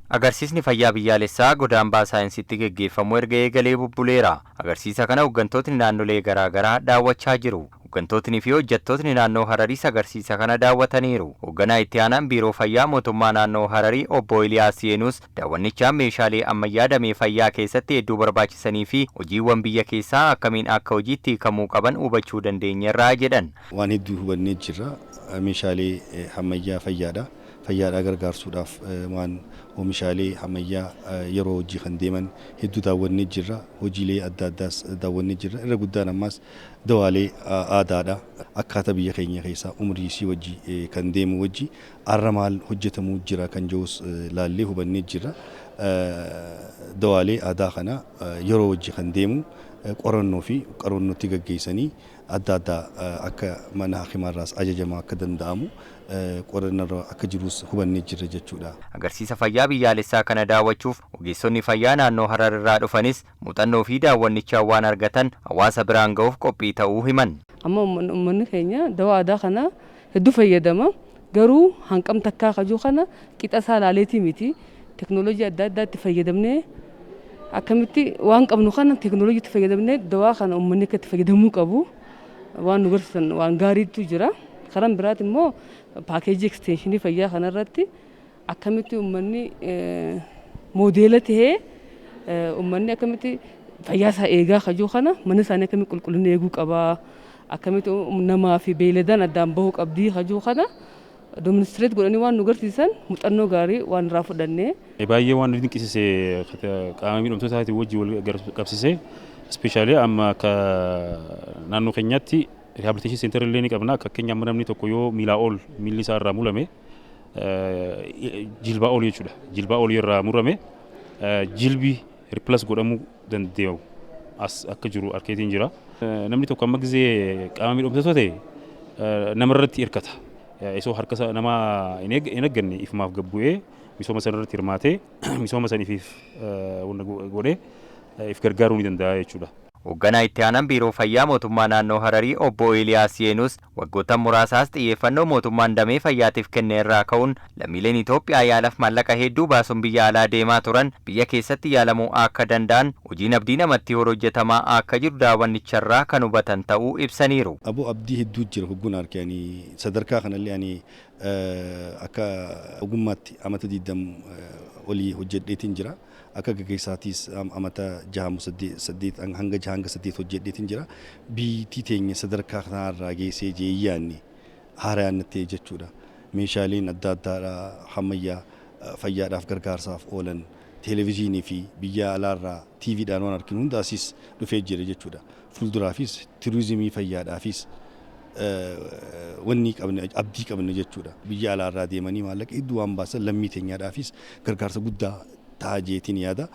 Agarsiisni fayyaa biyyaalessaa Godaambaa Saayinsiitti geggeeffamu erga eegalee bubbuleera. Agarsiisa kana hooggantootni naannolee garaa garaa daawwachaa jiru. Hooggantootni fi hojjettootni naannoo Harariis agarsiisa kana daawwataniiru. Hoogganaa itti aanaan Biiroo Fayyaa Mootummaa Naannoo Hararii, Obbo Iliyaas Yeenus, daawwannichaan meeshaalee ammayyaa damee fayyaa keessatti hedduu barbaachisanii fi hojiiwwan biyya keessaa akkamiin akka hojiitti hiikamuu qaban hubachuu dandeenyerraa jedhan. Waan hedduu hubannee jirra. Meeshaalee ammayyaa fayyaadha. Fayyaadhaa gargaarsuudhaaf waan oomishaalee ammayyaa yeroo hojii kan deeman hedduu daawwannee jirra. Hojiilee adda addaas daawwannee jirra. Irra guddaan ammaas dawaalee aadaadha. Akkaataa biyya keenya keessaa umrii isii wajji kan deemu wajji har'a maal hojjetamuu jira kan jedhus laallee hubannee jirra. Dawaalee aadaa kana yeroo wajji kan deemu qorannoo fi qorannootti gaggeessanii adda addaa akka mana hakimaarraas ajajamaa akka danda'amu qorannoo akka jirus hubannee jirra jechuudha. Agarsiisa fayyaa biyyaalessaa kana daawwachuuf ogeessonni fayyaa naannoo Harar irraa dhufanis muuxannoo fi daawwannichaa waan argatan hawaasa biraan ga'uuf qophii ta'uu himan. Amma uummanni keenya dawaa aadaa kana hedduu fayyadama. Garuu hanqam takkaa kajuu kana qixa isaa laaleetii miti. Teknooloojii adda addaatti fayyadamnee, akkamitti waan qabnu kana teknooloojiitti fayyadamnee dawaa kana uummanni akka itti fayyadamuu qabu waan nu garsiisan waan gaariitu jira. Karaan biraati immoo paakeejii ekstenshinii fayyaa kanarratti akkamitti uummanni moodeela tahee, uummanni akkamitti fayyaa isaa eegaa kajuu kana, mana isaanii akkamitti qulqullina eeguu qabaa, akkamitti namaa fi beeyladaan addaan bahuu qabdii kajuu kana demonstrate godhanii waan nu garsiisan muuxannoo gaarii waan irraa fudhannee. Baay'ee waan nu dinqisiise, qaama miidhamtootaatiin wajjin wal qabsiisee, especially amma akka naannoo keenyaatti rehabilitation center illee ni qabna. Akka keenya amma namni tokko yoo miilaa ol miilli isaa irraa mulame, jilbaa ol jechuudha. Jilbaa ol irraa murame, jilbi replace godhamuu danda'u as akka jiru arkeetiin jira. Namni tokko amma gizee qaama miidhamtoota ta'e namarratti hirkata. Isoo harka namaa hin eegganne, ifumaaf gabbu'ee misooma sana irratti hirmaatee, misooma sana ifiif godhee if gargaaruu ni danda'a jechuudha. Hoogganaa itti aanaan Biiroo Fayyaa Mootummaa Naannoo Hararii, Obbo Eeliyaas Yeenus, waggoottan muraasaas xiyyeeffannoo mootummaan damee fayyaatiif kenne irraa ka'uun lammiileen Itoophiyaa yaalaaf maallaqa hedduu baasuun biyya alaa deemaa turan biyya keessatti yaalamuu akka danda'an hojiin abdii namatti hojjetamaa akka jiru daawwannicharraa kan hubatan ta'uu ibsaniiru. Aboo, abdii hedduu jira hogguun arge. Ani sadarkaa kanallee ani akka ogummaatti amata 20 olii hojjedheetiin jira. Akka gaggeessaatiis amata jahamu saddeet hanga jaha hanga saddeet hojjedheetiin jira. Biitii teenya sadarkaa kanarraa geessee jeeyyaanni haaraan ta'e jechuudha. Meeshaaleen adda addaa ammayyaa fayyaadhaaf gargaarsaaf oolan, televezyiinii fi biyya alaarraa TVdhaan waan arginu hunda asiis dhufee jira jechuudha. Fuulduraafis turizimii fayyaadhaafis wanni qabne, abdii qabne jechuudha. Biyya alaarraa deemanii maallaqa hedduu waan baasan lammii teenyaadhaafis gargaarsa guddaa ta'a jeetiin yaada.